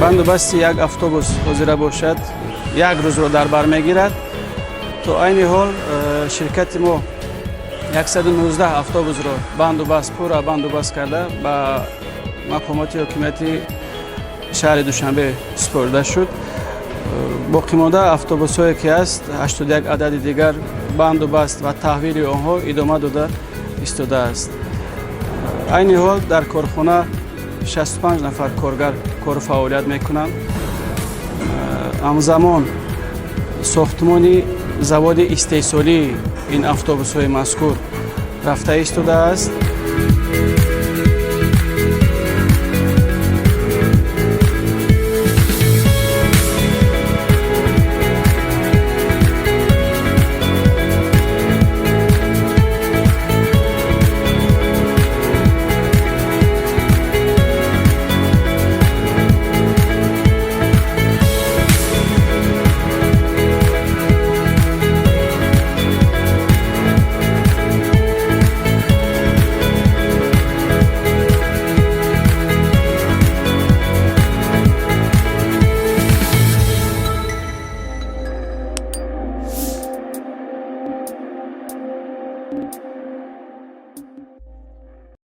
Бандубасти як автобус ҳозира бошад, як рӯзро дар бар мегирад. То айни ҳол ширкати мо 119 автобусро бандубаст, пурра бандубаст карда, ба мақомоти ҳокимияти шаҳри Душанбе супорида шуд. Боқимонда автобусҳое ки аст, 81 адади дигар, бандубаст ва таҳвили онҳо идома дода истодааст. Айни ҳол дар корхона 65 нафар коргар кору фаъолият мекунанд. Ҳамзамон сохтмони заводи истеҳсолии ин автобусҳои мазкур рафта истодааст.